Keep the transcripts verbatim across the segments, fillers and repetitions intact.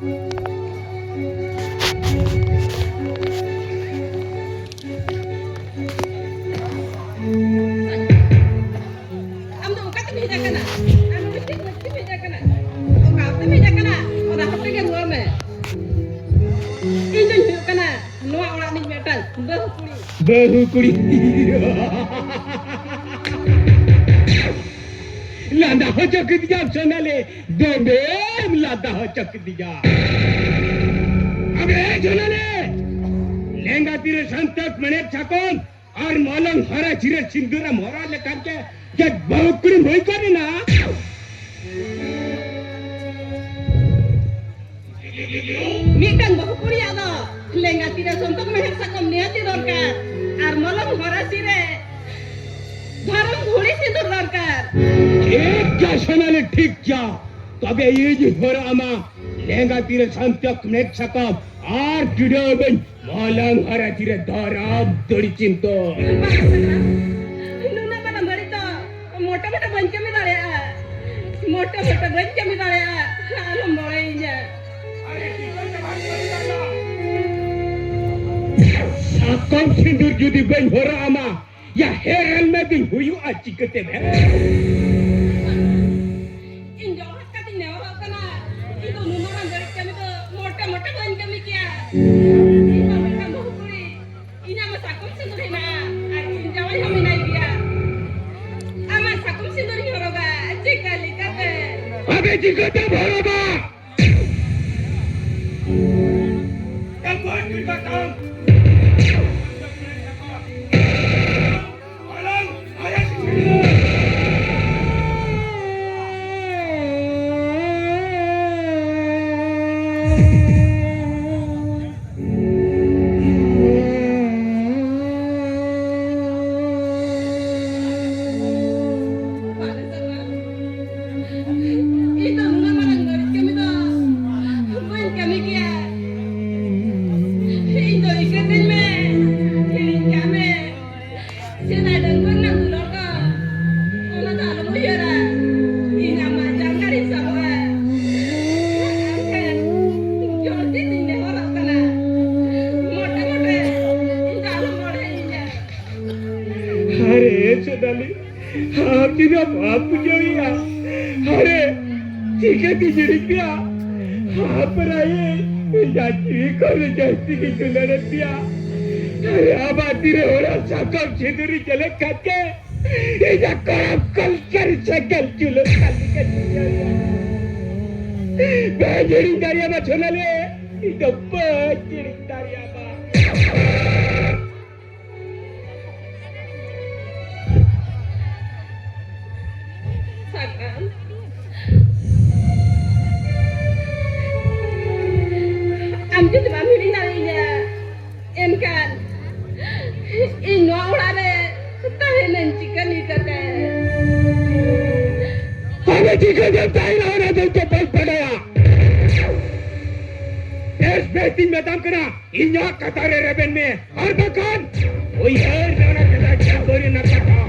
ᱟᱢ ᱫᱚ ᱚᱠᱟ ᱛᱮᱢ ᱦᱮᱡ ᱟᱠᱟᱱᱟ? ᱟᱢ ᱫᱚ ᱪᱮᱫ ᱞᱟᱹᱜᱤᱫ ᱛᱮᱢ ᱦᱮᱡ ᱟᱠᱟᱱᱟ? ᱚᱠᱟ ᱛᱮᱢ ᱦᱮᱡ ᱟᱠᱟᱱᱟ? ᱚᱱᱟ ᱠᱟᱛᱮ ᱜᱮ ᱨᱩᱣᱟᱹᱲ ᱢᱮ᱾ ᱤᱧ ᱫᱚᱧ ᱦᱩᱭᱩᱜ ᱠᱟᱱᱟ ᱱᱚᱣᱟ ᱚᱲᱟᱜ ᱨᱤᱱᱤᱡ ᱢᱤᱫᱴᱟᱝ ᱵᱟᱹᱦᱩ ᱠᱩᱲᱤ᱾ ᱵᱟᱹᱦᱩ ᱠᱩᱲᱤ᱾ ᱞᱟᱸᱫᱟ ᱦᱚᱪᱚ ᱠᱮᱫᱤᱧᱟᱢ ᱥᱳᱱᱟᱞᱮ, ᱫᱚᱢᱮᱢ ᱞᱟᱸᱫᱟ ᱦᱚᱪᱚ ᱠᱮᱫᱤᱧᱟ᱾ ᱟᱵᱮ ᱥᱳᱱᱟᱞᱮ, ᱞᱮᱸᱜᱟ ᱛᱤᱨᱮ ᱥᱟᱱᱛᱟᱲ ᱢᱮᱬᱦᱮᱫ ᱥᱟᱠᱚᱢ ᱟᱨ ᱢᱚᱞᱚᱝ ᱦᱚᱨᱟ ᱪᱤᱨᱟᱹ ᱥᱤᱸᱫᱩᱨ ᱮᱢ ᱦᱚᱨᱚᱜ ᱞᱮᱠᱷᱟᱱ ᱜᱮ ᱪᱮᱫ ᱵᱟᱹᱦᱩ ᱠᱩᱲᱤᱢ ᱦᱩᱭ ᱜᱚᱫ ᱮᱱᱟ? ᱢᱤᱫᱴᱟᱝ ᱵᱟᱹᱦᱩ ᱠᱩᱲᱤᱭᱟᱜ ᱫᱚ ᱞᱮᱸᱜᱟ ᱛᱤᱨᱮ ᱥᱚᱱᱛᱚᱠ ᱢᱮᱬᱦᱮᱫ ᱥᱟᱠᱚᱢ ᱱᱤᱦᱟᱹᱛᱤ ᱫᱚᱨᱠᱟᱨ, ᱟᱨ ᱢᱚᱞᱚᱝ ᱦᱚᱨᱟ ᱪᱤᱨᱟᱹ ᱫᱷᱚᱨᱚᱢ ᱜᱷᱩᱲᱤ ᱥᱤᱸᱫᱩᱨ ᱫᱚᱨᱠᱟᱨ᱾ ᱴᱷᱤᱠ ᱜᱮᱭᱟ ᱥᱳᱱᱟᱞᱤ, ᱴᱷᱤᱠ ᱜᱮᱭᱟ᱾ ᱛᱚᱵᱮ ᱤᱧ ᱦᱚᱨᱚᱜ ᱟᱢᱟ ᱞᱮᱸᱜᱟ ᱛᱤᱨᱮ ᱥᱟᱱᱛᱚᱠ ᱢᱮᱬᱦᱮᱫ ᱥᱟᱠᱚᱢ ᱟᱨ ᱴᱤᱰᱟᱹ ᱵᱟᱹᱧ ᱢᱚᱞᱚᱝ ᱦᱚᱨᱟ ᱪᱤᱨᱟᱹ ᱫᱷᱚᱨᱚᱢ ᱫᱚᱲᱤ ᱪᱤᱱᱛᱚ᱾ ᱵᱟᱝ ᱥᱟᱱᱟ᱾ ᱱᱩᱱᱟᱹᱜ ᱢᱟᱨᱟᱝ ᱵᱟᱹᱲᱤᱡ ᱫᱚ ᱢᱚᱴᱟ ᱢᱚᱴᱟ ᱵᱟᱹᱧ ᱠᱟᱹᱢᱤ ᱫᱟᱲᱮᱭᱟᱜᱼᱟ᱾ ᱢᱚᱴᱟ ᱢᱚᱴᱟ ᱵᱟᱹᱧ ᱠᱟᱹᱢᱤ ᱫᱟᱲᱮᱭᱟᱜᱼᱟ᱾ ᱟᱞᱚᱢ ᱢᱚᱲᱮᱭᱤᱧᱟ᱾ ᱥᱟᱠᱚᱢ ᱥᱤᱸᱫᱩᱨ ᱡᱩᱫᱤ ᱵᱟᱹᱧ ᱦᱚᱨᱚᱜ ᱟᱢᱟ, ᱭᱟ ᱦᱮᱨᱮᱞ ᱢᱮ ᱫᱤᱧ ᱦᱩᱭᱩᱜᱼᱟ ᱪᱤᱠᱟᱹᱛᱮ ᱵᱮ? ᱤᱧ ᱡᱚᱦᱚᱨ ᱠᱟᱛᱮᱧ ᱱᱮᱦᱚᱨᱚᱜ ᱠᱟᱱᱟ᱾ ᱤᱧ ᱫᱚ ᱱᱩᱱᱟᱹᱜ ᱜᱟᱱ ᱵᱟᱹᱲᱤᱡ ᱠᱟᱹᱢᱤ ᱫᱚ ᱢᱚᱴᱟ ᱢᱚᱴᱟ ᱵᱟᱹᱧ ᱠᱟᱹᱢᱤ ᱠᱮᱭᱟ᱾ ᱤᱧ ᱢᱟ ᱢᱤᱫᱴᱟᱝ ᱵᱟᱹᱦᱩ ᱠᱩᱲᱤ᱾ ᱤᱧᱟᱜ ᱢᱟ ᱥᱟᱠᱚᱢ ᱥᱤᱸᱫᱩᱨ ᱦᱮᱱᱟᱜᱼᱟ᱾ ᱟᱨ ᱤᱧ ᱡᱟᱶᱟᱭ ᱦᱚᱸ ᱢᱮᱱᱟᱭ ᱜᱮᱭᱟ᱾ ᱟᱢᱟᱜ ᱥᱟᱠᱚᱢ ᱥᱤᱸᱫᱩᱨᱤᱧ ᱦᱚᱨᱚᱜᱟ᱾ ᱪᱤᱠᱟ ᱞᱮᱠᱟᱛᱮ? ᱟᱵᱮ ᱪᱤᱠᱟᱹᱛᱮᱢ ᱦᱚᱨᱚᱜᱟ? ᱤᱧ ᱫᱚ ᱱᱩᱱᱟᱹᱜ ᱢᱟᱨᱟᱝ ᱵᱟᱹᱲᱤᱡ ᱠᱟᱹᱢᱤ ᱫᱚ ᱵᱟᱹᱧ ᱠᱟᱹᱢᱤ ᱠᱮᱭᱟ᱾ ᱤᱧ ᱫᱚ ᱤᱠᱟᱹ ᱠᱟᱹᱧ ᱢᱮ, ᱦᱤᱲᱤᱧ ᱠᱟᱜ ᱢᱮ᱾ ᱥᱮᱫᱟᱭ ᱰᱟᱺᱜᱩᱣᱟᱹ ᱨᱮᱱᱟᱜ ᱫᱩᱞᱟᱹᱲ ᱫᱚ, ᱚᱱᱟ ᱫᱚ ᱟᱞᱚᱢ ᱩᱭᱦᱟᱹᱨᱟ᱾ ᱤᱧ ᱟᱢᱟᱜ ᱡᱟᱸᱜᱟ ᱨᱤᱧ ᱥᱟᱵᱚᱜᱼᱟ᱾ ᱟᱢ ᱴᱷᱮᱱ ᱟᱢ ᱡᱩᱫᱤ ᱵᱟᱢ ᱵᱩᱡᱷᱟᱹᱣᱮᱭᱟ, ᱟᱨᱮ, ᱪᱤᱠᱟᱹᱛᱮ ᱡᱩᱨᱤ ᱯᱮᱭᱟ? ᱦᱟᱯᱨᱟᱭᱮ, ᱤᱧᱟᱜ ᱡᱤᱣᱤ ᱠᱷᱚᱱ ᱡᱟᱹᱥᱛᱤ ᱜᱮ ᱫᱩᱞᱟᱹᱲ ᱯᱮᱭᱟ᱾ ᱟᱨᱮ, ᱟᱢᱟᱜ ᱛᱤᱨᱮ ᱦᱚᱲᱟᱜ ᱥᱟᱠᱟᱢ ᱥᱤᱸᱫᱩᱨᱤ ᱧᱮᱞᱮᱫ ᱠᱷᱟᱱ ᱜᱮ, ᱤᱧᱟᱜ ᱠᱚᱲᱟᱢ ᱠᱚᱞᱪᱟᱨ ᱥᱮᱸᱜᱮᱞ ᱡᱩᱞᱩᱜ ᱠᱟᱱ ᱞᱮᱠᱟ ᱵᱩᱡᱷᱟᱹᱣᱮᱭᱟ᱾ ᱵᱟᱹᱧ ᱦᱤᱲᱤᱧ ᱫᱟᱲᱮᱭᱟᱢᱟ ᱥᱳᱱᱟᱞᱤ, ᱤᱧ ᱫᱚ ᱵᱟᱹᱧ ᱦᱤᱲᱤᱧ ᱫᱟᱲᱮᱭᱟᱢᱟ᱾ ᱥᱟᱠᱟᱢ, ᱟᱢ ᱡᱩᱫᱤ ᱵᱟᱢ ᱦᱤᱲᱤᱧ ᱫᱟᱲᱮᱭᱟᱹᱧᱟ, ᱮᱱᱠᱷᱟᱱ ᱤᱧ ᱱᱚᱣᱟ ᱚᱲᱟᱜ ᱨᱮ ᱛᱟᱦᱮᱱᱟᱹᱧ ᱪᱤᱠᱟᱹ ᱞᱮᱠᱟᱛᱮ? ᱟᱢ ᱪᱤᱠᱟᱹᱛᱮᱢ ᱛᱟᱦᱮᱱᱟ ᱚᱱᱟ ᱫᱚ ᱤᱧ ᱫᱚ ᱵᱟᱹᱧ ᱵᱟᱰᱟᱭᱟ᱾ ᱵᱮᱥ ᱵᱮᱥ ᱤᱧ ᱢᱮᱛᱟᱢ ᱠᱟᱱᱟ, ᱤᱧᱟᱜ ᱠᱟᱛᱷᱟ ᱨᱮ ᱨᱮᱵᱮᱱ ᱢᱮ, ᱟᱨ ᱵᱟᱠᱷᱟᱱ ᱩᱭᱦᱟᱹᱨ ᱢᱮ ᱚᱱᱟ ᱠᱟᱛᱷᱟ, ᱪᱟᱸᱫᱳ ᱨᱮᱱᱟᱜ ᱠᱟᱛᱷᱟ᱾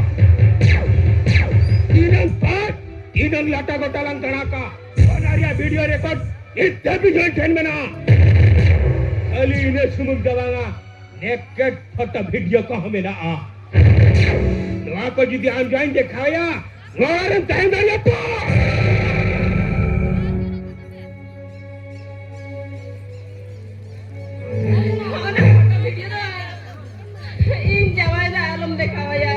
ᱛᱤᱱᱟᱹᱝ ᱯᱟᱴ, ᱛᱤᱱᱟᱹᱝ ᱞᱟᱴᱟ ᱜᱚᱴᱟ ᱞᱟᱝ ᱫᱟᱬᱟ ᱠᱟᱜ, ᱚᱱᱟ ᱨᱮᱭᱟᱜ ᱵᱷᱤᱰᱤᱭᱳ ᱨᱮᱠᱚᱨᱰ ᱱᱤᱛ ᱫᱷᱟᱹᱵᱤᱡ ᱦᱚᱸ ᱴᱷᱮᱱ ᱢᱮᱱᱟᱜᱼᱟ᱾ ᱠᱷᱟᱹᱞᱤ ᱤᱱᱟᱹ ᱥᱩᱢᱩᱝ ᱫᱚ ᱵᱟᱝᱟ, ᱱᱮᱠᱮᱰ ᱯᱷᱳᱴᱳ ᱵᱷᱤᱰᱤᱭᱳ ᱠᱚᱦᱚᱸ ᱢᱮᱱᱟᱜᱼᱟ᱾ ᱱᱚᱣᱟ ᱠᱚ ᱡᱩᱫᱤ ᱟᱢ ᱡᱟᱦᱟᱸᱧ ᱫᱮᱠᱷᱟᱣᱟᱭᱟ, ᱱᱚᱣᱟ ᱨᱮᱢ ᱛᱟᱦᱮᱸ ᱫᱟᱲᱮᱭᱟᱜᱼᱟ᱾ ᱚᱱᱟ ᱯᱷᱳᱴᱳ ᱵᱷᱤᱰᱤᱭᱳ ᱫᱚ ᱤᱧ ᱡᱟᱶᱟᱭ ᱫᱚ ᱟᱞᱚᱢ ᱫᱮᱠᱷᱟᱣᱟᱭᱟ᱾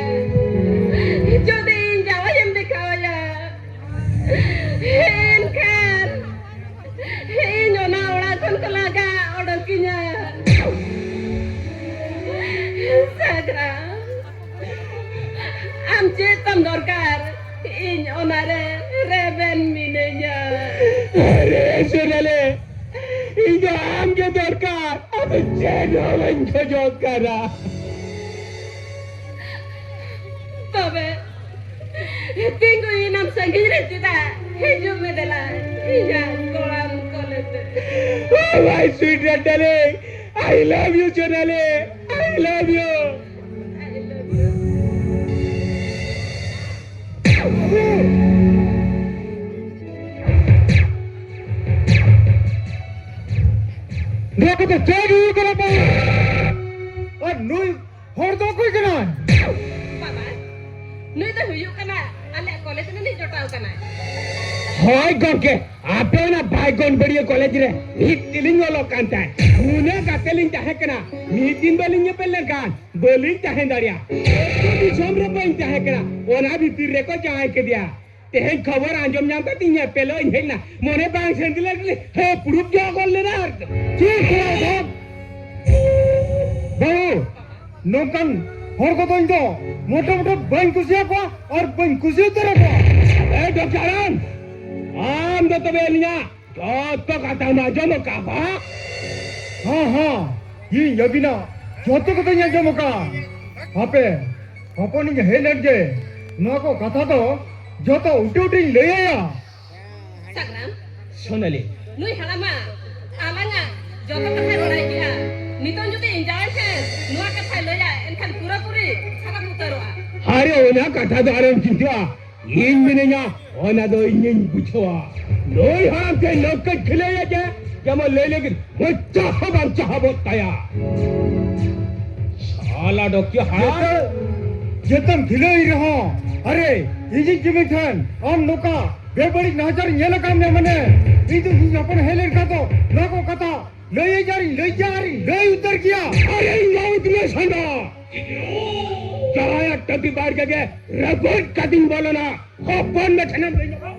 ᱡᱩᱫᱤ ᱤᱧ ᱡᱟᱶᱟᱭᱮᱢ ᱫᱮᱠᱷᱟᱣᱟᱭᱟ, ᱮᱱᱠᱷᱟᱱ ᱤᱧ ᱚᱱᱟ ᱚᱲᱟᱜ ᱠᱷᱚᱱ ᱠᱚ ᱞᱟᱜᱟ ᱚᱰᱚᱠᱤᱧᱟ᱾ ᱥᱟᱜᱽᱨᱟ, ᱟᱢ ᱪᱮᱫ ᱛᱟᱢ ᱫᱚᱨᱠᱟᱨ? ᱤᱧ ᱚᱱᱟᱨᱮ ᱨᱮᱵᱮᱱ ᱢᱤᱱᱟᱹᱧᱟ᱾ ᱟᱨᱮ ᱥᱳᱱᱟᱞᱤ, ᱤᱧ ᱫᱚ ᱟᱢ ᱜᱮ ᱫᱚᱨᱠᱟᱨ, ᱟᱫᱚ ᱪᱮᱫ ᱦᱚᱸ ᱵᱟᱹᱧ ᱠᱷᱚᱡᱚᱜ ᱠᱟᱱᱟ᱾ ᱛᱚᱵᱮ ᱛᱤᱸᱜᱩᱭᱮᱱᱟᱢ ᱥᱟᱺᱜᱤᱧ ᱨᱮ ᱪᱮᱫᱟᱜ? ᱦᱤᱡᱩᱜ ᱢᱮ ᱫᱮᱞᱟ, ᱤᱧᱟᱜ ᱠᱚᱲᱟᱢ ᱠᱚᱞᱮᱛᱮ᱾ Oh, my sweet darling, I love you, Sonali, I love you. I love you. ᱱᱚᱣᱟ ᱠᱚᱫᱚ ᱪᱮᱫ ᱦᱩᱭᱩᱜ ᱠᱟᱱᱟ ᱵᱟᱵᱟ? ᱟᱨ ᱱᱩᱭ ᱦᱚᱲ ᱫᱚ ᱚᱠᱚᱭ ᱠᱟᱱᱟᱭ? ᱵᱟᱵᱟ, ᱱᱩᱭ ᱫᱚ ᱦᱩᱭᱩᱜ ᱠᱟᱱᱟ ᱟᱞᱮᱭᱟᱜ ᱠᱚᱞᱮᱡᱽ ᱨᱤᱱᱤᱡ ᱡᱚᱴᱟᱣ ᱠᱟᱱᱟᱭ᱾ ᱦᱳᱭ ᱜᱚᱢᱠᱮ, ᱟᱯᱮ ᱚᱱᱟ ᱵᱟᱭᱜᱚᱱ ᱵᱟᱹᱲᱤᱭᱟᱹ ᱠᱚᱞᱮᱡᱽ ᱨᱮ ᱢᱤᱫ ᱛᱮᱞᱤᱧ ᱚᱞᱚᱜ ᱠᱟᱱ ᱛᱟᱦᱮᱸᱫ᱾ ᱱᱩᱱᱟᱹᱜ ᱜᱟᱛᱮ ᱞᱤᱧ ᱛᱟᱦᱮᱸ ᱠᱟᱱᱟ, ᱢᱤᱫ ᱫᱤᱱ ᱵᱟᱹᱞᱤᱧ ᱧᱮᱯᱮᱞ ᱞᱮᱱᱠᱷᱟᱱ ᱵᱟᱹᱞᱤᱧ ᱛᱟᱦᱮᱸ ᱫᱟᱲᱮᱭᱟᱜᱼᱟ᱾ ᱟᱹᱛᱩ ᱫᱤᱥᱚᱢ ᱨᱮ ᱵᱟᱹᱧ ᱛᱟᱦᱮᱸ ᱠᱟᱱᱟ, ᱚᱱᱟ ᱵᱷᱤᱛᱤᱨ ᱨᱮᱠᱚ ᱡᱟᱶᱟᱭ ᱠᱮᱫᱮᱭᱟ᱾ ᱛᱮᱦᱮᱧ ᱠᱷᱚᱵᱚᱨ ᱟᱸᱡᱚᱢ ᱧᱟᱢ ᱠᱟᱛᱮ ᱧᱮᱯᱮᱞᱚᱜ ᱤᱧ ᱦᱮᱡ ᱮᱱᱟ᱾ ᱢᱚᱱᱮ ᱵᱟᱝ ᱥᱮᱱ ᱞᱮᱱ ᱦᱮ ᱯᱩᱲᱩᱵ ᱡᱚ ᱜᱚᱞ ᱞᱮᱱᱟ᱾ ᱟᱨ ᱪᱮᱫ ᱠᱚᱲᱟ ᱫᱚ? ᱵᱟᱹᱵᱩ, ᱱᱚᱝᱠᱟᱱ ᱦᱚᱲ ᱠᱚᱫᱚ ᱤᱧ ᱫᱚ ᱢᱚᱴᱮ ᱢᱚᱴᱮ ᱵᱟᱹᱧ ᱠᱩᱥᱤᱭᱟᱠᱚᱣᱟ ᱟᱨ ᱵᱟᱹᱧ ᱠᱩᱥᱤ ᱩᱛᱟᱹᱨ ᱟᱠᱚᱣᱟ᱾ ᱮ ᱰᱚᱠᱴᱚᱨ ᱟᱱ, ᱟᱢ ᱫᱚ ᱛᱚᱵᱮ ᱟᱹᱞᱤᱧᱟᱜ ᱡᱚᱛᱚ ᱠᱟᱛᱷᱟᱢ ᱟᱸᱡᱚᱢ ᱟᱠᱟᱫᱟ? ᱦᱚᱸ, ᱦᱚᱸ, ᱤᱧ ᱟᱹᱵᱤᱱᱟᱜ ᱡᱚᱛᱚ ᱠᱟᱛᱷᱟᱧ ᱟᱸᱡᱚᱢ ᱟᱠᱟᱫᱟ᱾ ᱦᱟᱯᱮ, ᱦᱚᱯᱚᱱᱤᱧ ᱦᱮᱡ ᱞᱮᱱ ᱜᱮ, ᱱᱚᱣᱟ ᱠᱚ ᱠᱟᱛᱷᱟ ᱫᱚ ᱡᱚᱛᱚ ᱩᱴᱤ ᱩᱴᱤᱧ ᱞᱟᱹᱭ ᱟᱭᱟ᱾ ᱥᱟᱜᱽᱨᱟᱢ᱾ ᱥᱳᱱᱟᱞᱤ᱾ ᱱᱩᱭ ᱦᱟᱲᱟᱢᱟ ᱟᱞᱟᱝᱟᱜ ᱡᱚᱛᱚ ᱠᱟᱛᱷᱟᱭ ᱵᱟᱲᱟᱭ ᱜᱮᱭᱟ᱾ ᱱᱤᱛᱚᱝ ᱡᱩᱫᱤ ᱤᱧ ᱡᱟᱶᱟᱭ ᱴᱷᱮᱱ ᱱᱚᱣᱟ ᱠᱟᱛᱷᱟᱭ ᱞᱟᱹᱭᱟ, ᱮᱱᱠᱷᱟᱱ ᱯᱩᱨᱟᱹᱯᱩᱨᱤ ᱦᱟᱲᱟᱢ ᱩᱛᱟᱹᱨᱚᱜᱼᱟ᱾ ᱟᱨᱮ, ᱚᱱᱟ ᱠᱟᱛᱷᱟ ᱫᱚ ᱟᱞᱚᱢ ᱪᱤᱱᱛᱟᱹᱜᱼᱟ᱾ ᱤᱧ ᱢᱤᱱᱟᱹᱧᱟ, ᱚᱱᱟ ᱫᱚ ᱤᱧᱤᱧ ᱵᱩᱡᱷᱟᱹᱣᱟ᱾ ᱱᱩᱭ ᱦᱟᱲᱟᱢ ᱴᱷᱮᱱ ᱱᱚᱝᱠᱟᱧ ᱠᱷᱤᱞᱟᱹᱭᱟ ᱡᱮ ᱡᱮᱢᱚᱱ ᱞᱟᱹᱭ ᱞᱟᱹᱜᱤᱫ ᱢᱚᱪᱟ ᱦᱚᱸ ᱵᱟᱝ ᱪᱟᱦᱟᱵᱚᱜ ᱛᱟᱭᱟ᱾ ᱥᱟᱞᱟ ᱰᱚᱠᱤ ᱦᱟᱲᱟᱢ᱾ ᱡᱮᱛᱮ, ᱡᱮᱛᱮᱢ ᱰᱷᱤᱞᱟᱹᱭ ᱨᱮᱦᱚᱸ, ᱟᱨᱮ, ᱤᱧᱤᱡ ᱡᱤᱣᱤ ᱴᱷᱮᱱ ᱟᱢ ᱱᱚᱝᱠᱟ ᱵᱮᱵᱟᱹᱲᱤᱡ ᱱᱟᱦᱟᱪᱟᱨ ᱧᱮᱞ ᱟᱠᱟᱫ ᱢᱮ ᱢᱟᱱᱮ, ᱤᱧ ᱫᱚ ᱤᱧ ᱦᱚᱯᱚᱱ ᱦᱮᱡ ᱞᱮᱱᱠᱷᱟᱱ ᱫᱚ ᱱᱚᱣᱟ ᱠᱚ ᱠᱟᱛᱷᱟ ᱞᱟᱹᱭ ᱟᱹᱧ ᱟᱨᱤᱧ ᱞᱟᱹᱭ ᱜᱮᱭᱟ ᱟᱨᱤᱧ ᱞᱟᱹᱭ ᱩᱛᱟᱹᱨ ᱜᱮᱭᱟ᱾ ᱟᱨᱮ, ᱤᱧ ᱫᱚ ᱩᱫᱽᱢᱮ ᱥᱟᱸᱰᱟ᱾ ᱡᱟᱦᱟᱸᱭᱟᱜ ᱴᱟᱺᱰᱤ ᱵᱟᱲᱜᱮ ᱜᱮ ᱨᱟᱹᱯᱩᱫ ᱠᱟᱛᱮᱧ ᱵᱚᱞᱚᱱᱟ᱾ ᱦᱚᱯᱚᱱ ᱢᱮ ᱴᱷᱮᱱᱮᱢ ᱞᱟᱹᱭ ᱧᱚᱜᱟ᱾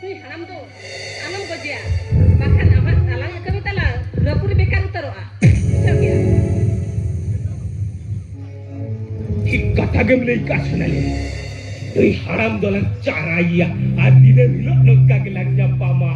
ᱱᱩᱭ ᱦᱟᱲᱟᱢ ᱫᱚ ᱟᱞᱚᱢ ᱜᱚᱡᱮᱭᱟ, ᱵᱟᱠᱷᱟᱱ ᱟᱢᱟᱜ ᱛᱟᱞᱟᱝ ᱠᱟᱹᱢᱤ ᱛᱟᱞᱟ ᱨᱟᱹᱯᱩᱫ ᱵᱮᱠᱟᱨ ᱩᱛᱟᱹᱨᱚᱜᱼᱟ᱾ ᱵᱩᱡᱷᱟᱹᱣ ᱠᱮᱭᱟ? ᱴᱷᱤᱠ ᱠᱟᱛᱷᱟ ᱜᱮᱢ ᱞᱟᱹᱭ ᱠᱟᱜ ᱥᱳᱱᱟᱞᱤ᱾ ᱱᱩᱭ ᱦᱟᱲᱟᱢ ᱫᱚᱞᱟᱝ ᱪᱟᱨᱟᱭᱮᱭᱟ ᱟᱨ ᱫᱤᱱᱟᱹᱢ ᱦᱤᱞᱳᱜ ᱱᱚᱝᱠᱟ ᱜᱮᱞᱟᱝ ᱧᱟᱯᱟᱢᱟ᱾